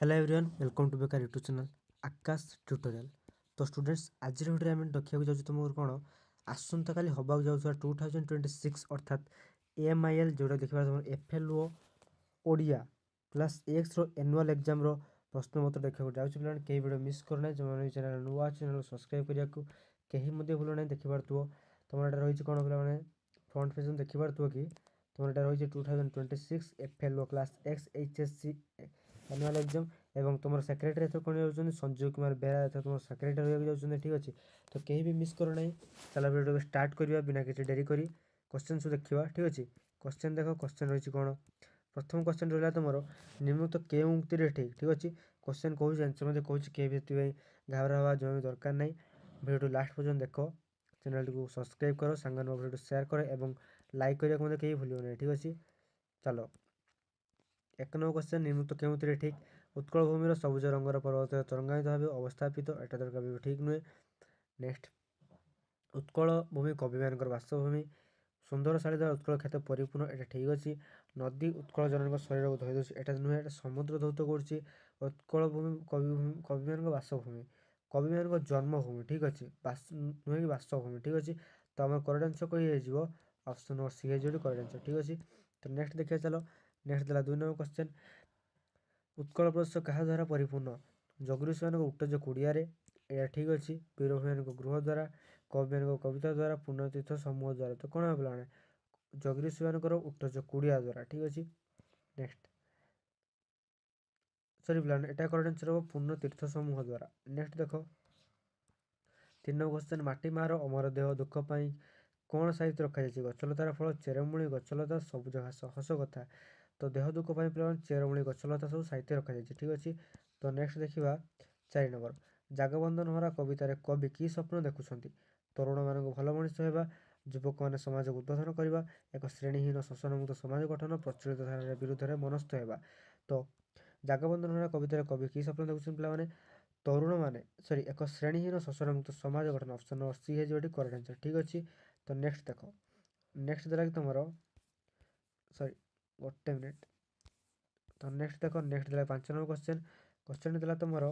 Hello everyone, welcome to back our YouTube channel Akash Tutorial. ତ students, ଆଜିର ଭିଡ଼ିଓରେ ଆମେ ଦେଖିବାକୁ ଯାଉଛୁ ତୁମର କ'ଣ ଆସନ୍ତାକାଲି ହେବାକୁ ଯାଉଥିବା 2026, ଅର୍ଥାତ୍ ଏମ୍ I L, ଯେଉଁଟା ଦେଖିବା ତୁମର ଏଫ୍ ଏଲ୍ ଓ ଓଡ଼ିଆ କ୍ଲାସ୍ ଏକ୍ସର ଆନୁଆଲ୍ ଏକ୍ଜାମ୍ର ପ୍ରଶ୍ନପତ୍ର ଦେଖିବାକୁ ଯାଉଛି। ପିଲାମାନେ, କେହି ଭିଡ଼ିଓ ମିସ୍ କରୁନାହିଁ। ଯେଉଁମାନେ ଚ୍ୟାନେଲ୍ ନୂଆ, ଚ୍ୟାନେଲ୍ ସବସ୍କ୍ରାଇବ୍ କରିବାକୁ କେହି ମଧ୍ୟ ଭୁଲ ନାହିଁ। ଦେଖିପାରୁଥିବ ତୁମର ଏଇଟା ରହିଛି କ'ଣ ପିଲାମାନେ, ଫ୍ରଣ୍ଟ ପେଜ୍ ଦେଖିପାରୁଥିବ କି ତୁମର ଏଇଟା ରହିଛି 2026 FLO class X HSC annual exam। ଏବଂ ତୁମର ସେକ୍ରେଟାରୀ ଏଥର କ'ଣ ଯାଉଛନ୍ତି? ସଞ୍ଜୟ କୁମାର ବେହେରା ଏଥର ତୁମର ସେକ୍ରେଟାରୀ ରହିବାକୁ ଯାଉଛନ୍ତି। ଠିକ୍ ଅଛି, ତ କେହି ବି ମିସ୍ କର ନାହିଁ। ଚାଲ, ଭିଡ଼ିଓ ଷ୍ଟାର୍ଟ କରିବା ବିନା କିଛି ଡେରି କରି। କ୍ୱେଶ୍ଚନ୍ ସବୁ ଦେଖିବା। ଠିକ୍ ଅଛି, କ୍ୱେଶ୍ଚନ୍ ଦେଖ। କ୍ୱେଶ୍ଚନ୍ ରହିଛି କ'ଣ? ପ୍ରଥମ କ୍ୱେଶ୍ଚନ୍ ରହିଲା ତୁମର, ନିମ୍ନୋକ୍ତ କେଉଁ ଉକ୍ତିରେ ଠିକ୍? ଠିକ୍ ଅଛି, କ୍ୱେଶ୍ଚନ୍ କହୁଛି, ଆନ୍ସର୍ ମଧ୍ୟ କହୁଛି। କେହି ବି ସେଥିପାଇଁ ଘାବରା ହେବା ଜମା ବି ଦରକାର ନାହିଁ। ଭିଡ଼ିଓ ଲାଷ୍ଟ ପର୍ଯ୍ୟନ୍ତ ଦେଖ, ଚ୍ୟାନେଲଟିକୁ ସବସ୍କ୍ରାଇବ୍ କର, ସାଙ୍ଗମାନଙ୍କ ଭିଡ଼ିଓ ସେୟାର କର ଏବଂ ଲାଇକ୍ କରିବାକୁ ମଧ୍ୟ କେହି ଭୁଲିବ ନାହିଁ। ଠିକ୍ ଅଛି, ଚାଲ। 1 ନମ୍ବର କ୍ୱେଶ୍ଚନ୍, ନିମ୍ନୋକ୍ତ କେଉଁଥିରେ ଠିକ୍? ଉତ୍କଳ ଭୂମିର ସବୁଜ ରଙ୍ଗର ପର୍ବତ ତରଙ୍ଗାୟିତ ଭାବେ ଅବସ୍ଥାପିତ, ଏଟା ଦରକାର ବି ଠିକ୍ ନୁହେଁ। ନେକ୍ସଟ, ଉତ୍କଳ ଭୂମି କବିମାନଙ୍କର ବାସଭୂମି। ସୁନ୍ଦର ଶାଳି ଦ୍ୱାରା ଉତ୍କଳ କ୍ଷେତ୍ର ପରିପୂର୍ଣ୍ଣ, ଏଇଟା ଠିକ୍ ଅଛି। ନଦୀ ଉତ୍କଳ ଜନଙ୍କ ଶରୀରକୁ ଧୋଇ ଦେଉଛି, ଏଇଟା ନୁହେଁ, ଏଇଟା ସମୁଦ୍ର ଧୌତ କରୁଛି। ଉତ୍କଳ ଭୂମି କବି କବିମାନଙ୍କ ବାସଭୂମି, କବିମାନଙ୍କ ଜନ୍ମଭୂମି, ଠିକ୍ ଅଛି, ବାସ ନୁହେଁ କି ବାସଭୂମି। ଠିକ୍ ଅଛି, ତ ଆମର କରେକ୍ଟ ଆନ୍ସର୍ କଣ ହେଇଯିବ? ଅପସନ୍ ନମ୍ବର ସି ହେଇଯିବ କରେକ୍ଟ ଆନ୍ସର୍। ଠିକ୍ ଅଛି, ତ ନେକ୍ସଟ ଦେଖିବା ଚାଲ। ନେକ୍ସଟ ଦେଲା 2 ନମ୍ବର କ୍ୱେଶ୍ଚନ୍, ଉତ୍କଳ ପ୍ରଦେଶ କାହା ଦ୍ୱାରା ପରିପୂର୍ଣ୍ଣ? ଜଗୃଷିମାନଙ୍କ ଉଟଜ କୁଡ଼ିଆରେ, ଏଇଟା ଠିକ୍ ଅଛି। ବୀରଭୂମାନଙ୍କ ଗୃହ ଦ୍ୱାରା, କବିମାନଙ୍କ କବିତା ଦ୍ୱାରା, ପୁଣ୍ୟତୀର୍ଥ ସମୂହ ଦ୍ୱାରା। ତ କ'ଣ ହେବ ପିଲାମାନେ? ଜଗୃଷିମାନଙ୍କର ଉଟଜ କୁଡ଼ିଆ ଦ୍ୱାରା। ଠିକ୍ ଅଛି, ନେକ୍ସଟ। ସରି ପିଲାମାନେ, ଏଟା କରେକ୍ଟ ଆନ୍ସର୍ ହେବ ପୁଣ୍ୟତୀର୍ଥ ସମୂହ ଦ୍ୱାରା। ନେକ୍ସଟ ଦେଖ, 3 ନମ୍ବର କ୍ୱେଶ୍ଚନ୍, ମାଟି ମାର ଅମର ଦେହ ଦୁଃଖ ପାଇଁ କ'ଣ ସାଇତି ରଖାଯାଇଛି? ଗଛଲତାର ଫଳ, ଚେରମୂଳି, ଗଛଲତା, ସବୁଜ ଘାସ, ହସ କଥା। ତ ଦେହ ଦୁଃଖ ପାଇଁ ପିଲାମାନେ ଚେରମୂଳି, ଗଛଲତା ସବୁ ସାଇତି ରଖାଯାଇଛି। ଠିକ୍ ଅଛି, ତ ନେକ୍ସଟ ଦେଖିବା 4 ନମ୍ବର, ଜାଗବନ୍ଧନ ହରା କବିତାରେ କବି କି ସ୍ୱପ୍ନ ଦେଖୁଛନ୍ତି? ତରୁଣମାନଙ୍କୁ ଭଲ ମଣିଷ ହେବା, ଯୁବକମାନେ ସମାଜକୁ ଉଦ୍ବୋଧନ କରିବା, ଏକ ଶ୍ରେଣୀହୀନ ଶୋଷଣମୁକ୍ତ ସମାଜ ଗଠନ, ପ୍ରଚଳିତ ଧାରାର ବିରୁଦ୍ଧରେ ମନସ୍ଥ ହେବା। ତ ଜାଗବନ୍ଧନ ହରା କବିତାରେ କବି କି ସ୍ୱପ୍ନ ଦେଖୁଛନ୍ତି ପିଲାମାନେ? ତରୁଣମାନେ, ସରି, ଏକ ଶ୍ରେଣୀହୀନ ଶୋଷଣମୁକ୍ତ ସମାଜ ଗଠନ। ଅପସନ୍ ନମ୍ବର ସି ହେଇଯିବ ଏଠି କରେକ୍ଟ ଆନ୍ସର୍। ଠିକ୍ ଅଛି, ତ ନେକ୍ସଟ ଦେଖ। ନେକ୍ସଟ ଦେଲା କି ତୁମର, ସରି, ଗୋଟେ ମିନିଟ୍। ତ ନେକ୍ସଟ ଦେଖ, ନେକ୍ସଟ ଦେଲା 5 ନମ୍ବର କ୍ୱେଶ୍ଚନ୍। କ୍ୱେଶ୍ଚନ୍ ଦେଲା ତୁମର,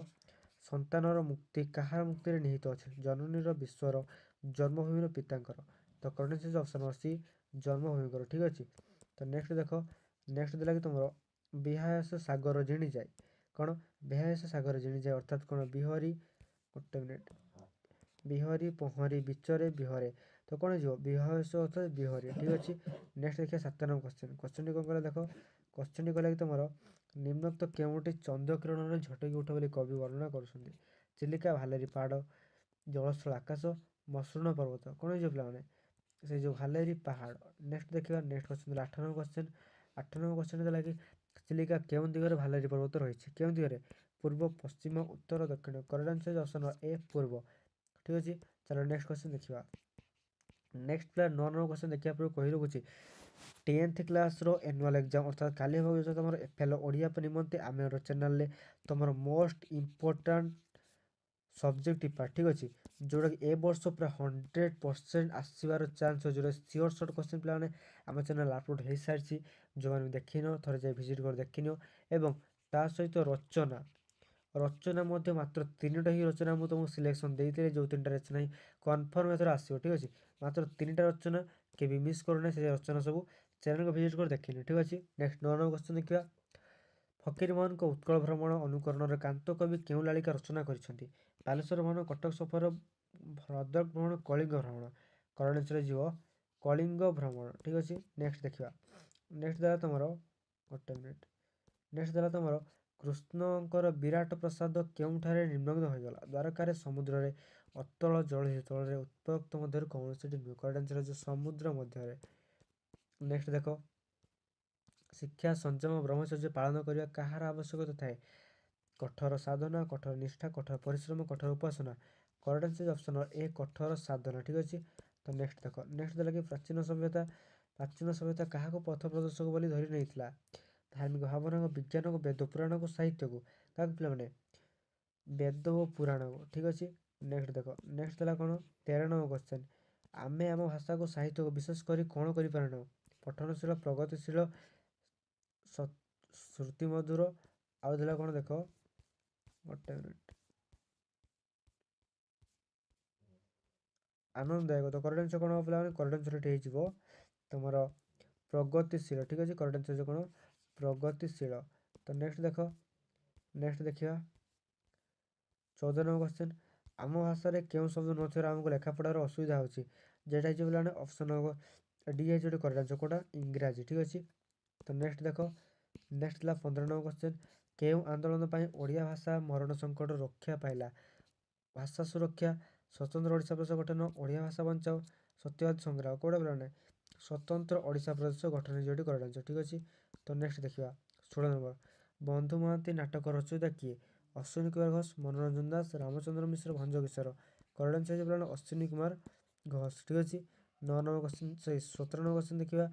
ସନ୍ତାନର ମୁକ୍ତି କାହାର ମୁକ୍ତିରେ ନିହିତ ଅଛି? ଜନନୀର, ବିଶ୍ୱର, ଜନ୍ମଭୂମିର, ପିତାଙ୍କର। ତ correct answer option number C, ଜନ୍ମଭୂମିଙ୍କର। ଠିକ୍ ଅଛି, ତ ନେକ୍ସଟ ଦେଖ। ନେକ୍ସଟ ଦେଲା କି ତୁମର, ବିହାୟସ ସାଗର ଜିଣିଯାଏ କ'ଣ? ବିହାୟସ ସାଗର ଜିଣିଯାଏ ଅର୍ଥାତ୍ କ'ଣ? ବିହରି, ଗୋଟେ ମିନିଟ୍, ବିହରି, ପହଁରି, ବିଚରେ, ବିହରେ। ତ କ'ଣ ହେଇଯିବ? ବିହାୟସ ଅର୍ଥାତ୍ ବିହରି। ଠିକ୍ ଅଛି, ନେକ୍ସଟ ଦେଖିବା 7 ନମ୍ବର କ୍ୱେଶ୍ଚନ୍। କ୍ୱେଶ୍ଚନ୍ଟି କ'ଣ କଲା ଦେଖ। କ୍ୱେଶ୍ଚନ୍ଟି କହିଲା କି ତୁମର, ନିମ୍ନୋକ୍ତ କେଉଁଟି ଚନ୍ଦ୍ରକିରଣରେ ଝଟକି ଉଠ ବୋଲି କବି ବର୍ଣ୍ଣନା କରୁଛନ୍ତି? ଚିଲିକା, ଭାଲେରୀ ପାହାଡ଼, ଜଳସ୍ଥଳ ଆକାଶ, ମସୃଣ ପର୍ବତ। କ'ଣ ହେଇଯିବ ପିଲାମାନେ? ସେ ଯେଉଁ ଭାଲେରୀ ପାହାଡ଼। ନେକ୍ସଟ ଦେଖିବା। ନେକ୍ସଟ କ୍ୱେଶ୍ଚନ୍ ଦେଲା 8 ନମ୍ବର କ୍ୱେଶ୍ଚନ୍। 8 ନମ୍ବର କ୍ୱେଶ୍ଚନ୍ ଦେଲା କି, ଚିଲିକା କେଉଁ ଦିଗରେ ଭାଲେରୀ ପର୍ବତ ରହିଛି? କେଉଁ ଦିଗରେ? ପୂର୍ବ, ପଶ୍ଚିମ, ଉତ୍ତର, ଦକ୍ଷିଣ। କରେକ୍ଟ ଆନ୍ସର୍ ଅପସନ୍ ଏ, ପୂର୍ବ। ଠିକ୍ ଅଛି, ଚାଲ ନେକ୍ସଟ କ୍ୱେଶ୍ଚନ୍ ଦେଖିବା। ନେକ୍ସଟ ପିଲା, 9 ନମ୍ବର କ୍ୱେଶ୍ଚନ୍ ଦେଖିବା ପୂର୍ବରୁ କହି ରଖୁଛି, 10th କ୍ଲାସ୍ର ଆନୁଆଲ୍ ଏକ୍ଜାମ୍ ଅର୍ଥାତ୍ କାଲି ହେବାକୁ ଯାଉଛି ତୁମର ଏଫ୍ ଏଲ୍ ଓଡ଼ିଆ ନିମନ୍ତେ ଆମର ଚ୍ୟାନେଲ୍ରେ ତୁମର ମୋଷ୍ଟ ଇମ୍ପୋର୍ଟାଣ୍ଟ ସବଜେକ୍ଟିଭ୍ ପାର୍ଟ, ଠିକ୍ ଅଛି, ଯେଉଁଟାକି ଏ ବର୍ଷ ପୁରା 100% ଆସିବାର ଚାନ୍ସ ଅଛି, ଯେଉଁଟା ସିଓର ସର୍ଟ କ୍ୱେଶ୍ଚନ୍ ପିଲାମାନେ, ଆମ ଚ୍ୟାନେଲ୍ ଅପଲୋଡ଼ ହେଇସାରିଛି। ଯେଉଁମାନେ ବି ଦେଖିନ, ଥରେ ଯାଇ ଭିଜିଟ୍ କରି ଦେଖିନିଅ। ଏବଂ ତା ସହିତ ରଚନା, ରଚନା ମଧ୍ୟ ମାତ୍ର ତିନିଟା ହିଁ ରଚନା ମୁଁ ତୁମକୁ ସିଲେକ୍ସନ୍ ଦେଇଥିଲି, ଯେଉଁ ତିନିଟା ରଚନା ହିଁ କନଫର୍ମ ଏଥର ଆସିବ। ଠିକ୍ ଅଛି, ମାତ୍ର ତିନିଟା ରଚନା, କେବେ ମିସ୍ କରୁନାହିଁ। ସେ ରଚନା ସବୁ ଚ୍ୟାନେଲକୁ ଭିଜିଟ୍ କରି ଦେଖିନିଅ। ଠିକ୍ ଅଛି, ନେକ୍ସଟ 9 ନମ୍ବର କ୍ୱେଶ୍ଚନ୍ ଦେଖିବା। ଫକୀରମୋହନଙ୍କ ଉତ୍କଳ ଭ୍ରମଣ ଅନୁକରଣରେ କାନ୍ତ କବି କେଉଁ ଲାଳିକା ରଚନା କରିଛନ୍ତି? ବାଲେଶ୍ୱର ଭ୍ରମଣ, କଟକ ସଫର, ଭଦ୍ରକ ଭ୍ରମଣ, କଳିଙ୍ଗ ଭ୍ରମଣ। କରେକ୍ଟ ଆନ୍ସର୍ ଯିବ କଳିଙ୍ଗ ଭ୍ରମଣ। ଠିକ୍ ଅଛି, ନେକ୍ସଟ ଦେଖିବା। ନେକ୍ସଟ ଦେଲା ତୁମର, ଗୋଟେ ମିନିଟ୍, ନେକ୍ସଟ ଦେଲା ତୁମର, କୃଷ୍ଣଙ୍କର ବିରାଟ ପ୍ରାସାଦ କେଉଁଠାରେ ନିମଗ୍ନ ହୋଇଗଲା? ଦ୍ୱାରକାରେ, ସମୁଦ୍ରରେ, ଅତଳ ଜଳଧି ତଳରେ, ଉପରୋକ୍ତ ମଧ୍ୟରୁ କୌଣସିଟି ନୁହେଁ। କରେକ୍ଟ ଆନ୍ସର୍ ହେଉଛି ସମୁଦ୍ର ମଧ୍ୟରେ। ନେକ୍ସଟ ଦେଖ, ଶିକ୍ଷା, ସଂଯମ, ବ୍ରହ୍ମଚର୍ଯ୍ୟ ପାଳନ କରିବା କାହାର ଆବଶ୍ୟକତା ଥାଏ? କଠୋର ସାଧନା, କଠୋର ନିଷ୍ଠା, କଠୋର ପରିଶ୍ରମ, କଠୋର ଉପାସନା। କରେକ୍ଟ ଆନ୍ସର୍ ଅପସନ୍ ଏ, କଠୋର ସାଧନା। ଠିକ୍ ଅଛି, ତ ନେକ୍ସଟ ଦେଖ। ନେକ୍ସଟ ଦେଲା କି ପ୍ରାଚୀନ ସଭ୍ୟତା କାହାକୁ ପଥ ପ୍ରଦର୍ଶକ ବୋଲି ଧରି ନେଇଥିଲା? ଧାର୍ମିକ ଭାବନାକୁ, ବିଜ୍ଞାନକୁ, ବେଦ ପୁରାଣକୁ, ସାହିତ୍ୟକୁ। କାହାକୁ ପିଲାମାନେ? ବେଦ ଓ ପୁରାଣକୁ। ଠିକ୍ ଅଛି, ନେକ୍ସଟ ଦେଖ। ନେକ୍ସଟ ଦେଲା କ'ଣ? 13 ନମ୍ବର କ୍ୱେଶ୍ଚନ୍, ଆମେ ଆମ ଭାଷାକୁ, ସାହିତ୍ୟକୁ ବିଶେଷ କରି କ'ଣ କରିପାରୁନାହୁଁ? ପଠନଶୀଳ, ପ୍ରଗତିଶୀଳ, ଶ୍ରୁତିମଧୁର, ଆଉ ଦେଲା କ'ଣ ଦେଖ। ଗୋଟେ ମିନିଟ୍, ଆନନ୍ଦଦାୟକ। ତ କରେକ୍ଟ ଆନ୍ସର୍ କ'ଣ ହେବ ପିଲାମାନେ? କରେକ୍ଟ ଆନ୍ସର୍ ଏଠି ହେଇଯିବ ତୁମର ପ୍ରଗତିଶୀଳ। ଠିକ୍ ଅଛି, କରେକ୍ଟ ଆନ୍ସର୍ କ'ଣ? ପ୍ରଗତିଶୀଳ। ତ ନେକ୍ସଟ ଦେଖ, ନେକ୍ସଟ ଦେଖିବା 14 ନମ୍ବର କ୍ୱେଶ୍ଚନ୍। ଆମ ଭାଷାରେ କେଉଁ ଶବ୍ଦ ନଥିବାରୁ ଆମକୁ ଲେଖାପଢ଼ାର ଅସୁବିଧା ହେଉଛି? ଯେଟା ହେଇଯିବ ପିଲାମାନେ ଅପସନ୍ ନମ୍ବର ଡି ହେଇଯିବ ଗୋଟେ କରେକ୍ଟ ଆନ୍ସର୍, କେଉଁଟା? ଇଂରାଜୀ। ଠିକ୍ ଅଛି, ତ ନେକ୍ସଟ ଦେଖ, ନେକ୍ସଟ ଥିଲା 15 ନମ୍ବର କ୍ୱେଶ୍ଚନ୍। କେଉଁ ଆନ୍ଦୋଳନ ପାଇଁ ଓଡ଼ିଆ ଭାଷା ମରଣ ସଙ୍କଟ ରକ୍ଷା ପାଇଲା? ଭାଷା ସୁରକ୍ଷା, ସ୍ୱତନ୍ତ୍ର ଓଡ଼ିଶା ପ୍ରଦେଶ ଗଠନ, ଓଡ଼ିଆ ଭାଷା ବଞ୍ଚାଅ, ସତ୍ୟବାଦ ସଂଗ୍ରାମ। କେଉଁଟା ପିଲାମାନେ? ସ୍ୱତନ୍ତ୍ର ଓଡ଼ିଶା ପ୍ରଦେଶ ଗଠନ ହେଇଯିବ ଏଠି କରେକ୍ଟ ଆନ୍ସର୍। ଠିକ୍ ଅଛି, ତ ନେକ୍ସଟ ଦେଖିବା 16 ନମ୍ବର। ବନ୍ଧୁ ମହାନ୍ତି ନାଟକ ରଚୟିତା କିଏ? ଅଶ୍ୱିନୀ କୁମାର ଘୋଷ, ମନୋରଞ୍ଜନ ଦାସ, ରାମଚନ୍ଦ୍ର ମିଶ୍ର, ଭଞ୍ଜକିଶୋର। କରେକ୍ଟ ଆନ୍ସର୍ ହେଇଯିବ ପିଲାମାନେ ଅଶ୍ୱିନୀ କୁମାର ଘୋଷ। ଠିକ୍ ଅଛି, 9 ନମ୍ବର କ୍ୱେଶ୍ଚନ୍, ସରି 17 ନମ୍ବର କ୍ୱେଶ୍ଚନ୍ ଦେଖିବା।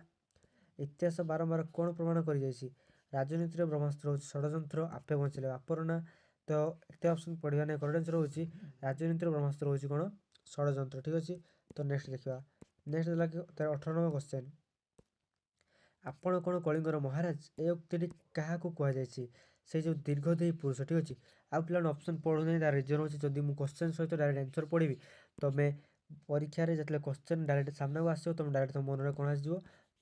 ଇତିହାସ ବାରମ୍ବାର କ'ଣ ପ୍ରମାଣ କରିଯାଇଛି? ରାଜନୀତିର ବ୍ରହ୍ମାସ୍ତ୍ର ହେଉଛି ଷଡ଼ଯନ୍ତ୍ର, ଆପେ ବଞ୍ଚିଲେ ବାପର ନା। ତ ଏତେ ଅପସନ୍ ପଢ଼ିବା ନାହିଁ। କରେକ୍ଟ ଆନ୍ସର୍ ହେଉଛି ରାଜନୀତିର ବ୍ରହ୍ମାସ୍ତ୍ର ହେଉଛି କ'ଣ? ଷଡ଼ଯନ୍ତ୍ର। ଠିକ୍ ଅଛି, ତ ନେକ୍ସଟ ଦେଖିବା। ନେକ୍ସଟ ହେଲା କି ତାର 18 ନମ୍ବର କ୍ୱେଶ୍ଚନ୍। ଆପଣ କ'ଣ କଳିଙ୍ଗର ମହାରାଜ? ଏ ଉକ୍ତିଟି କାହାକୁ କୁହାଯାଇଛି? ସେଇ ଯେଉଁ ଦୀର୍ଘଦେହୀ ପୁରୁଷ। ଠିକ୍ ଅଛି, ଆଉ ପିଲାମାନେ ଅପସନ୍ ପଢ଼ୁନାହିଁ, ତାର ରିଜନ୍ ହେଉଛି ଯଦି ମୁଁ କ୍ୱେଶ୍ଚନ୍ ସହିତ ଡାଇରେକ୍ଟ ଆନ୍ସର୍ ପଢ଼ିବି, ତୁମେ ପରୀକ୍ଷାରେ ଯେତେବେଳେ କ୍ୱେଶ୍ଚନ୍ ଡାଇରେକ୍ଟ ସାମ୍ନାକୁ ଆସିବ, ତୁମେ ଡାଇରେକ୍ଟ ତୁମ ମନରେ କ'ଣ ଆସିଯିବ?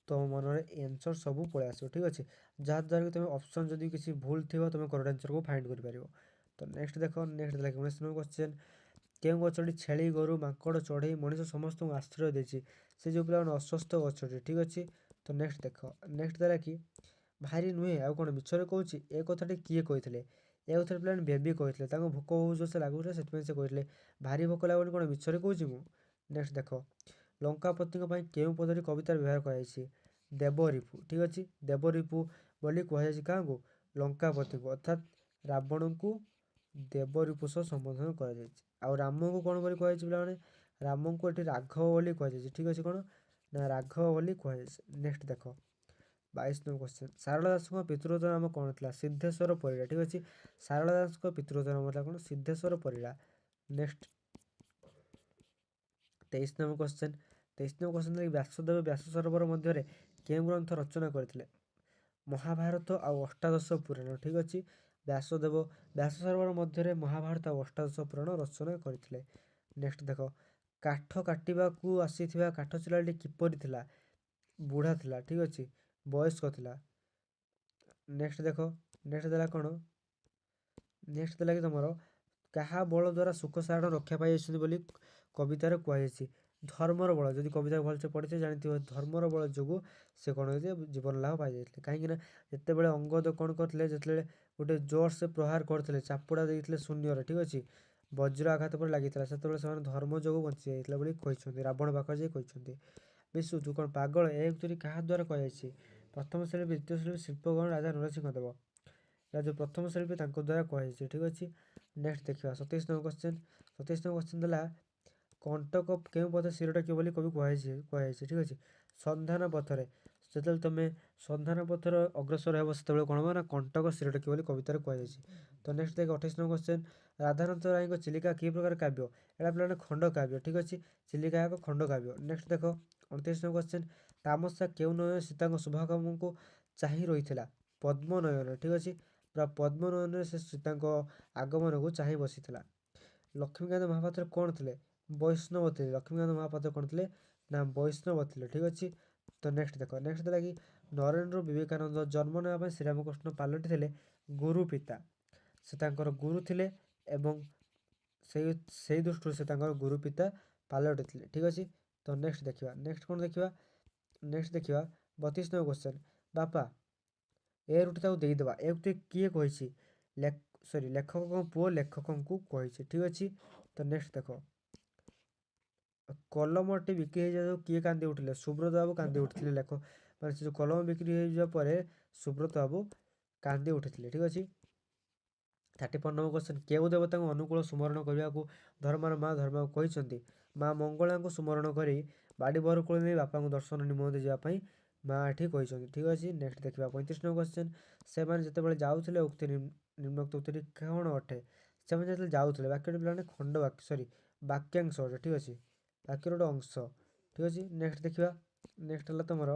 ତୁମ ମନରେ ଆନ୍ସର୍ ସବୁ ପଳେଇ ଆସିବ। ଠିକ୍ ଅଛି, ଯାହାଦ୍ୱାରା କି ତୁମେ ଅପସନ୍ ଯଦି କିଛି ଭୁଲ ଥିବ, ତୁମେ କରେକ୍ଟ ଆନ୍ସର୍କୁ ଫାଇଣ୍ଡ କରିପାରିବ। ତ ନେକ୍ସଟ ଦେଖ, ନେକ୍ସଟ ହେଲା 19 ନମ୍ବର କ୍ୱେଶ୍ଚନ୍। କେଉଁ ଗଛଟି ଛେଳି, ଗୋରୁ, ମାଙ୍କଡ଼, ଚଢ଼େଇ, ମଣିଷ ସମସ୍ତଙ୍କୁ ଆଶ୍ରୟ ଦେଇଛି? ସେ ଯେଉଁ ପିଲାମାନେ ଅସ୍ୱସ୍ଥ ଗଛଟି। ଠିକ୍ ଅଛି, ତ ନେକ୍ସଟ ଦେଖ, ନେକ୍ସଟ ଦେଲା କି ଭାରି ନୁହେଁ ଆଉ କ'ଣ ମିଛରେ କହୁଛି, ଏ କଥାଟି କିଏ କହିଥିଲେ? ଏ କଥାଟି ପିଲାମାନେ ବେବି କହିଥିଲେ। ତାଙ୍କୁ ଭୋକ ବହୁତ ଜୋରସେ ଲାଗୁଥିଲା, ସେଥିପାଇଁ ସେ କହିଥିଲେ ଭାରି ଭୋକ ଲାଗୁନି, କ'ଣ ମିଛରେ କହୁଛି ମୁଁ। ନେକ୍ସଟ ଦେଖ, ଲଙ୍କାପତିଙ୍କ ପାଇଁ କେଉଁ ପଦଟି କବିତାରେ ବ୍ୟବହାର କରାଯାଇଛି? ଦେବରିପୁ। ଠିକ୍ ଅଛି, ଦେବରିପୁ ବୋଲି କୁହାଯାଇଛି କାହାକୁ? ଲଙ୍କାପତିଙ୍କୁ, ଅର୍ଥାତ୍ ରାବଣଙ୍କୁ ଦେବରିପୁ ସହ ସମ୍ବୋଧନ କରାଯାଇଛି। ଆଉ ରାମଙ୍କୁ କ'ଣ ବୋଲି କୁହାଯାଇଛି ପିଲାମାନେ? ରାମଙ୍କୁ ଏଠି ରାଘବ ବୋଲି କୁହାଯାଇଛି। ଠିକ୍ ଅଛି, କ'ଣ ନା ରାଘବ ବୋଲି କୁହାଯାଇଛି। ନେକ୍ସଟ ଦେଖ 22 ନମ୍ବର କ୍ୱେଶ୍ଚନ୍। ସାରଳା ଦାସଙ୍କ ପିତୃଗତ ନାମ କ'ଣ ଥିଲା? ସିଦ୍ଧେଶ୍ୱର ପରିଡ଼ା। ଠିକ୍ ଅଛି, ସାରଳା ଦାସଙ୍କ ପିତୃଗତ ନାମ ଥିଲା କ'ଣ? Siddheswar Parida. Next 23 number question. 23 number question ଥିଲା ବ୍ୟାସଦେବ ବ୍ୟାସ ସରୋବର ମଧ୍ୟରେ କେଉଁ ଗ୍ରନ୍ଥ ରଚନା କରିଥିଲେ? ମହାଭାରତ ଆଉ ଅଷ୍ଟାଦଶ ପୁରାଣ। ଠିକ୍ ଅଛି, ବ୍ୟାସଦେବ ବ୍ୟାସ ସରୋବର ମଧ୍ୟରେ ମହାଭାରତ ଆଉ ଅଷ୍ଟାଦଶ ପୁରାଣ ରଚନା କରିଥିଲେ। ନେକ୍ସଟ ଦେଖ, କାଠ କାଟିବାକୁ ଆସିଥିବା କାଠ ଚିଲାଟି କିପରି ଥିଲା? ବୁଢ଼ା ଥିଲା। ଠିକ୍ ଅଛି, ବୟସ୍କ ଥିଲା। ନେକ୍ସଟ ଦେଖ, ନେକ୍ସଟ ଦେଲା କ'ଣ? ନେକ୍ସଟ ଦେଲା କି ତୁମର କାହା ବଳ ଦ୍ୱାରା ସୁଖ ସାରଣ ରକ୍ଷା ପାଇଯାଇଛନ୍ତି ବୋଲି କବିତାରେ କୁହାଯାଇଛି? ଧର୍ମର ବଳ। ଯଦି କବିତା ଭଲସେ ପଢ଼ିଥିବେ ଜାଣିଥିବ ଧର୍ମର ବଳ ଯୋଗୁଁ ସେ କ'ଣ ହେଇଥିଲେ? ଜୀବନ ଲାଭ ପାଇଯାଇଥିଲେ। କାହିଁକିନା ଯେତେବେଳେ ଅଙ୍ଗଦ କ'ଣ କରିଥିଲେ, ଯେତେବେଳେ ଗୋଟେ ଜୋରସେ ପ୍ରହାର କରିଥିଲେ, ଚାପୁଡ଼ା ଦେଇଥିଲେ ଶୂନ୍ୟରେ, ଠିକ୍ ଅଛି, ବଜ୍ର ଆଘାତ ପରେ ଲାଗିଥିଲା, ସେତେବେଳେ ସେମାନେ ଧର୍ମ ଯୋଗୁଁ ବଞ୍ଚି ଯାଇଥିଲେ ବୋଲି କହିଛନ୍ତି, ରାବଣ ପାଖରେ ଯାଇ କହିଛନ୍ତି। ବିଶୁ ତୁ କ'ଣ ପାଗଳ? ଏ ଉକ୍ତିଟି କାହା ଦ୍ୱାରା କୁହାଯାଇଛି? ପ୍ରଥମ ଶିଳ୍ପୀ, ଦ୍ୱିତୀୟ ଶିଳ୍ପୀ, ଶିଳ୍ପଗଣ, ରାଜା ନରସିଂହ ଦେବ। ଏଇଟା ଯେଉଁ ପ୍ରଥମ ଶିଳ୍ପୀ ତାଙ୍କ ଦ୍ୱାରା କୁହାଯାଇଛି। ଠିକ୍ ଅଛି, ନେକ୍ସଟ ଦେଖିବା 27 ନମ୍ବର କ୍ୱେଶ୍ଚନ୍। 27 ନମ୍ବର କ୍ୱେଶ୍ଚନ୍ ଦେଲା କଣ୍ଟକ କେଉଁ ପଥ ଶିର ଟେକିବ ବୋଲି କବି କୁହାଯାଇଛି? ଠିକ୍ ଅଛି, ସନ୍ଧାନ ପଥରେ। ଯେତେବେଳେ ତୁମେ ସନ୍ଧାନ ପଥର ଅଗ୍ରସର ହେବ, ସେତେବେଳେ କ'ଣ ହେବ ନା କଣ୍ଟକ ଶିର ଟେକିବ ବୋଲି କବିତାରେ କୁହାଯାଇଛି। ତ ନେକ୍ସଟ ଦେଖ 28 ନମ୍ବର କ୍ୱେଶ୍ଚନ୍। ରାଧାନାଥ ରାୟଙ୍କ ଚିଲିକା କି ପ୍ରକାର କାବ୍ୟ? ଏଇଟା ପିଲାମାନେ ଖଣ୍ଡ କାବ୍ୟ। ଠିକ୍ ଅଛି, ଚିଲିକା ଏକ ଖଣ୍ଡ କାବ୍ୟ। ନେକ୍ସଟ ଦେଖ 29 ନମ୍ବର କ୍ୱେଶ୍ଚନ୍। ତାମସା କେଉଁ ନୟନ ସୀତାଙ୍କ ଶୁଭାଗମକୁ ଚାହିଁ ରହିଥିଲା? ପଦ୍ମ ନୟନ। ଠିକ୍ ଅଛି, ପୁରା ପଦ୍ମ ନୟନରେ ସେ ସୀତାଙ୍କ ଆଗମନକୁ ଚାହିଁ ବସିଥିଲା। ଲକ୍ଷ୍ମୀକାନ୍ତ ମହାପାତ୍ର କ'ଣ ଥିଲେ? ବୈଷ୍ଣବ ଥିଲେ। ଲକ୍ଷ୍ମୀକାନ୍ତ ମହାପାତ୍ର କ'ଣ ଥିଲେ ନା ବୈଷ୍ଣବ ଥିଲେ। ଠିକ୍ ଅଛି, ତ ନେକ୍ସଟ ଦେଖ, ନେକ୍ସଟ ଦେଲା କି ନରେନ୍ଦ୍ର ବିବେକାନନ୍ଦ ଜନ୍ମ ନେବା ପାଇଁ ଶ୍ରୀରାମକୃଷ୍ଣ ପାଲଟିଥିଲେ ଗୁରୁ ପିତା। ସେ ତାଙ୍କର ଗୁରୁ ଥିଲେ ଏବଂ ସେଇ ଦୃଷ୍ଟିରୁ ସେ ତାଙ୍କର ଗୁରୁ ପିତା ପାଲଟିଥିଲେ। ଠିକ୍ ଅଛି, ତ ନେକ୍ସଟ ଦେଖିବା, ନେକ୍ସଟ କ'ଣ ଦେଖିବା? ନେକ୍ସଟ ଦେଖିବା 32 ନମ୍ବର କ୍ୱେଶ୍ଚନ୍। ବାପା ଏ ରୁଟି ତାକୁ ଦେଇଦେବା, ଏ ଉକ୍ତି କିଏ କହିଛି? ସରି ଲେଖକଙ୍କ ପୁଅ ଲେଖକଙ୍କୁ କହିଛି। ଠିକ୍ ଅଛି, ତ ନେକ୍ସଟ ଦେଖ, କଲମଟି ବିକ୍ରି ହେଇଯିବା କିଏ କାନ୍ଦି ଉଠିଲେ? ସୁବ୍ରତ ବାବୁ କାନ୍ଦି ଉଠିଥିଲେ। ଲେଖ ମାନେ ସେ ଯେଉଁ କଲମ ବିକ୍ରି ହେଇଯିବା ପରେ ସୁବ୍ରତ ବାବୁ କାନ୍ଦି ଉଠିଥିଲେ। ଠିକ୍ ଅଛି, 34 ନମ୍ବର କ୍ୱେଶ୍ଚନ୍। କେଉଁ ଦେବତାଙ୍କୁ ଅନୁକୂଳ ସୁମରଣ କରିବାକୁ ଧର୍ମର ମା ଧର୍ମକୁ କହିଛନ୍ତି? ମା ମଙ୍ଗଳାଙ୍କୁ ସୁମରଣ କରି ବାଡ଼ି ବରକୋଳି ନେଇ ବାପାଙ୍କୁ ଦର୍ଶନ ନିମନ୍ତେ ଯିବା ପାଇଁ ମା ଏଠି କହିଛନ୍ତି। ଠିକ୍ ଅଛି, ନେକ୍ସଟ ଦେଖିବା 35 ନମ୍ବର କ୍ୱେଶ୍ଚନ୍। ସେମାନେ ଯେତେବେଳେ ଯାଉଥିଲେ ଉକ୍ତି ନିମ୍ନୋକ୍ତ ଉକ୍ତିଟି କ'ଣ ଅଟେ? ସେମାନେ ଯେତେବେଳେ ଯାଉଥିଲେ, ବାକ୍ୟଟି ପିଲାମାନେ ଖଣ୍ଡ ବାକ୍ୟ, ସରି ବାକ୍ୟାଂଶ ଅଟେ। ଠିକ୍ ଅଛି, ବାକ୍ୟର ଗୋଟେ ଅଂଶ। ଠିକ୍ ଅଛି, ନେକ୍ସଟ ଦେଖିବା। ନେକ୍ସଟ ହେଲା ତୁମର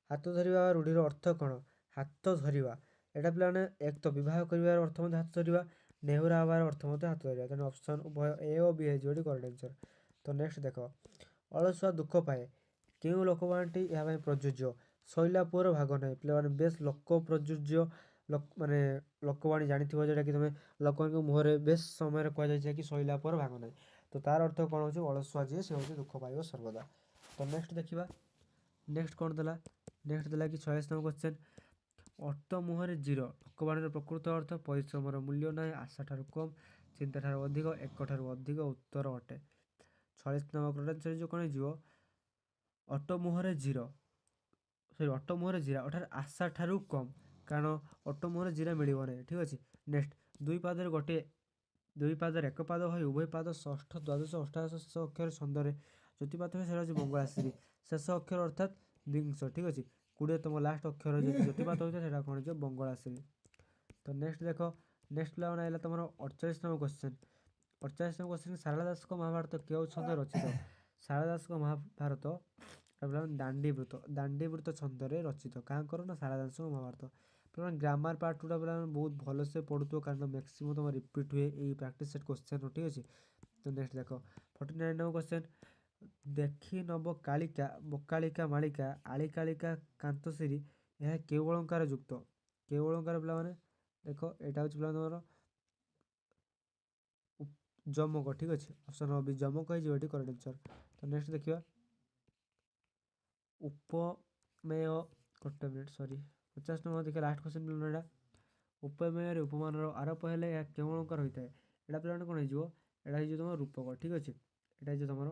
ହାତ ଧରିବା ରୂଢ଼ିର ଅର୍ଥ କ'ଣ? ହାତ ଧରିବା ଏଇଟା ପିଲାମାନେ ଏକ ତ ବିବାହ କରିବାର ଅର୍ଥ ମଧ୍ୟ ହାତ ଧରିବା, ନେହୁରା ହେବାର ଅର୍ଥ ମଧ୍ୟ ହାତ ଧରିବା। ତେଣୁ ଅପସନ୍ ଉଭୟ ଏ ଓ ବି ହେଇଯିବ ଏଠି କରେକ୍ଟ ଆନ୍ସର୍। ତ ନେକ୍ସଟ ଦେଖ, ଅଳସୁଆ ଦୁଃଖ ପାଏ, କେଉଁ ଲୋକବାଣୀଟି ଏହା ପାଇଁ ପ୍ରଯୁଜ୍ୟ? ଶୋଇଲା ପୁଅର ଭାଗ ନାହିଁ। ପିଲାମାନେ, ବେଶ ଲୋକ ପ୍ରଯୁଜ୍ୟ ମାନେ ଲୋକବାଣୀ ଜାଣିଥିବ, ଯେଉଁଟାକି ତୁମେ ଲୋକଙ୍କ ମୁହଁରେ ବେଶ ସମୟରେ କୁହାଯାଇଛି କି ଶୋଇଲା ପୁଅର ଭାଗ ନାହିଁ। ତ ତାର ଅର୍ଥ କ'ଣ ହେଉଛି? ଅଳସୁଆ ଯିଏ, ସେ ହେଉଛି ଦୁଃଖ ପାଇବ ସର୍ବଦା। ତ ନେକ୍ସଟ ଦେଖିବା, ନେକ୍ସଟ କ'ଣ ଦେଲା? ନେକ୍ସଟ ଦେଲା କି 46 ନମ୍ବର କ୍ୱେଶ୍ଚନ୍, ଅଟ ମୁହଁରେ ଜିର ଲୋକବାଣୀର ପ୍ରକୃତ ଅର୍ଥ? ପରିଶ୍ରମର ମୂଲ୍ୟ ନାହିଁ, ଆଶା ଠାରୁ କମ୍, ଚିନ୍ତା ଠାରୁ ଅଧିକ, ଏକ ଠାରୁ ଅଧିକ ଉତ୍ତର ଅଟେ। 46 ନମ୍ବର କରେକ୍ଟ ଆନ୍ସର୍ କ'ଣ ହେଇଯିବ? ଅଟ ମୁହଁରେ ଜିର, ସରି, ଅଟ ମୁହଁରେ ଜିରା ଅର୍ଥାତ୍ ଆଶା ଠାରୁ କମ୍, କାରଣ ଅଟ ମୁହଁରେ ଜିରା ମିଳିବ ନାହିଁ। ଠିକ୍ ଅଛି। ନେକ୍ସଟ, ଦୁଇ ପାଦରେ ଗୋଟିଏ, ଦୁଇ ପାଦରେ ଏକ ପାଦ ହୋଇ ଉଭୟ ପାଦ ଷଷ୍ଠ, ଦ୍ୱାଦଶ, ଅଷ୍ଟାଦଶ ଶେଷ ଅକ୍ଷର ଛନ୍ଦରେ ଜ୍ୟୋତିପାତ ହୁଏ, ସେଇଟା ହେଉଛି ବଙ୍ଗଳାଶ୍ରୀ। ଶେଷ ଅକ୍ଷର ଅର୍ଥାତ୍ ବିଂଶ। ଠିକ୍ ଅଛି। 20 ତମ ଲାଷ୍ଟ ଅକ୍ଷର ଯଦି ଜ୍ୟୋତିପାତ ହୋଇଥାଏ, ସେଇଟା କ'ଣ ହେଇଯିବ? ବଙ୍ଗଳାଶ୍ରୀ। ତ ନେକ୍ସଟ ଦେଖ, ନେକ୍ସଟ ପିଲାମାନେ ଆଇଲା ତୁମର 48 number question. 48 number question, Sarala ଦାସଙ୍କ ମହାଭାରତ କେଉଁ ଛନ୍ଦରେ ରଚିତ? ସାରଳା ଦାସଙ୍କ ମହାଭାରତ ପିଲାମାନେ ଦାଣ୍ଡିବୃତ୍ତ, ଦାଣ୍ଡିବୃତ୍ତ ଛନ୍ଦରେ ରଚିତ। କାହାଙ୍କର ନା ସାରଳା ଦାସଙ୍କ ମହାଭାରତ। ପିଲାମାନେ, ଗ୍ରାମାର ପାର୍ଟ ଟୁଟା ପିଲାମାନେ ବହୁତ ଭଲସେ ପଢ଼ୁଥିବ, କାରଣ ମ୍ୟାକ୍ସିମମ୍ ତୁମ ରିପିଟ୍ ହୁଏ ଏଇ ପ୍ରାକ୍ଟିସ୍ ସେଟ୍ କ୍ୱେଶ୍ଚନ୍। ଠିକ୍ ଅଛି। ତ ନେକ୍ସଟ ଦେଖ, 49 ନମ୍ବର କ୍ୱେଶ୍ଚନ୍, ଦେଖି ନବ କାଳିକା ବକାଳିକା ମାଳିକା ଆଳିକାଳିକା କାନ୍ତଶିରୀ, ଏହା କେଉଁ ଅଳଙ୍କାର ଯୁକ୍ତ? କେଉଁ ଅଳଙ୍କାର ପିଲାମାନେ? ଦେଖ, ଏଇଟା ହେଉଛି ପିଲାମାନେ ତୁମର ଯମକ। ଠିକ୍ ଅଛି। ଅପସନ୍ ବି ଯମକ ହେଇଯିବ ଏଠି କରେକ୍ଟ ଆନ୍ସର୍। ତ ନେକ୍ସଟ ଦେଖିବା, ଉପମେୟ, ଗୋଟେ ମିନିଟ୍, ସରି, 50 ନମ୍ବର ଦେଖିବା, ଲାଷ୍ଟ କ୍ୱେଶ୍ଚନ୍ ପିଲାମାନେ ଏଇଟା। ଉପମେୟରେ ଉପମାନର ଆରୋପ ହେଲେ ଏହା କେଉଁ ଅଳଙ୍କାର ହୋଇଥାଏ? ଏଇଟା ପିଲାମାନେ କ'ଣ ହେଇଯିବ? ଏଇଟା ହେଇଯିବ ତୁମର ରୂପକ। ଠିକ୍ ଅଛି। ଏଇଟା ହେଇଯିବ ତୁମର,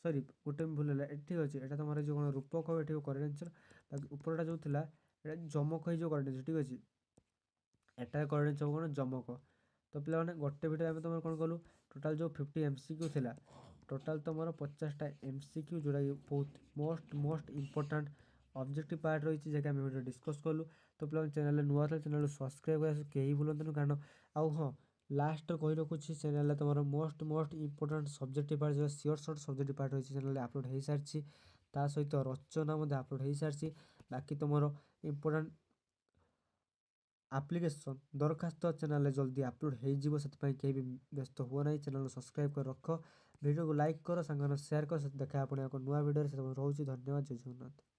ସରି, ଗୋଟେ ଭୁଲ ହେଲା। ଠିକ୍ ଅଛି, ଏଇଟା ତୁମର ହେଇଯିବ କ'ଣ? ରୂପକ ଏଠି କରେକ୍ଟ ଆନ୍ସର୍। ବାକି ଉପରଟା ଯେଉଁ ଥିଲା, ଏଇଟା ଯମକ ହେଇଯିବ କରେକ୍ଟ ଆନ୍ସର୍। ଠିକ୍ ଅଛି। ଏଟା କରେକ୍ଟ ଆନ୍ସର୍ କ'ଣ? ଯମକ। ତ ପିଲାମାନେ, ଗୋଟେ ଭିଡ଼ିଓ ଆମେ ତୁମର କ'ଣ କଲୁ? ଟୋଟାଲ୍ ଯେଉଁ 50 MCQ ଥିଲା, ଟୋଟାଲ୍ ତୁମର 50ଟା MCQ, ଯେଉଁଟାକି ବହୁତ ମୋଷ୍ଟ ଇମ୍ପୋର୍ଟାଣ୍ଟ ଅବଜେକ୍ଟିଭ୍ ପାର୍ଟ ରହିଛି, ଯାହାକି ଆମେ ଭିଡ଼ିଓ ଡିସ୍କସ୍ କଲୁ। ତ ପିଲାମାନେ, ଚ୍ୟାନେଲରେ ନୂଆ ଥିଲେ ଚ୍ୟାନେଲକୁ ସବସ୍କ୍ରାଇବ୍ କରିବା କେହି ଭୁଲନ୍ତୁନି, କାରଣ ଆଉ ହଁ, ଲାଷ୍ଟ କହି ରଖୁଛି, ଚ୍ୟାନେଲରେ ତୁମର ମୋଷ୍ଟ ଇମ୍ପୋର୍ଟାଣ୍ଟ ସବଜେକ୍ଟିଭ୍ ପାର୍ଟ, ଯେଉଁଟା ସିଓର ସର୍ଟ ସବଜେକ୍ଟିଭ୍ ପାର୍ଟ ରହିଛି, ଚ୍ୟାନେଲରେ ଅପଲୋଡ଼ ହୋଇସାରିଛି। ତା ସହିତ ରଚନା ମଧ୍ୟ ଅପଲୋଡ଼ ହୋଇସାରିଛି। ବାକି ତୁମର ଇମ୍ପୋର୍ଟାଣ୍ଟ ଆପ୍ଲିକେସନ୍ ଦରଖାସ୍ତ ଚ୍ୟାନେଲରେ ଜଲ୍ଦି ଅପଲୋଡ଼ ହେଇଯିବ। ସେଥିପାଇଁ କେହି ବି ବ୍ୟସ୍ତ ହୁଅ ନାହିଁ। ଚ୍ୟାନେଲକୁ ସବସ୍କ୍ରାଇବ୍ କରି ରଖ, ଭିଡ଼ିଓକୁ ଲାଇକ୍ କର, ସାଙ୍ଗମାନଙ୍କୁ ସେୟାର କର। ଦେଖା ଆପଣ ଏକ ନୂଆ ଭିଡ଼ିଓରେ। ସେତେବେଳେ ରହୁଛି, ଧନ୍ୟବାଦ, ଜୟ ଜଗନ୍ନାଥ।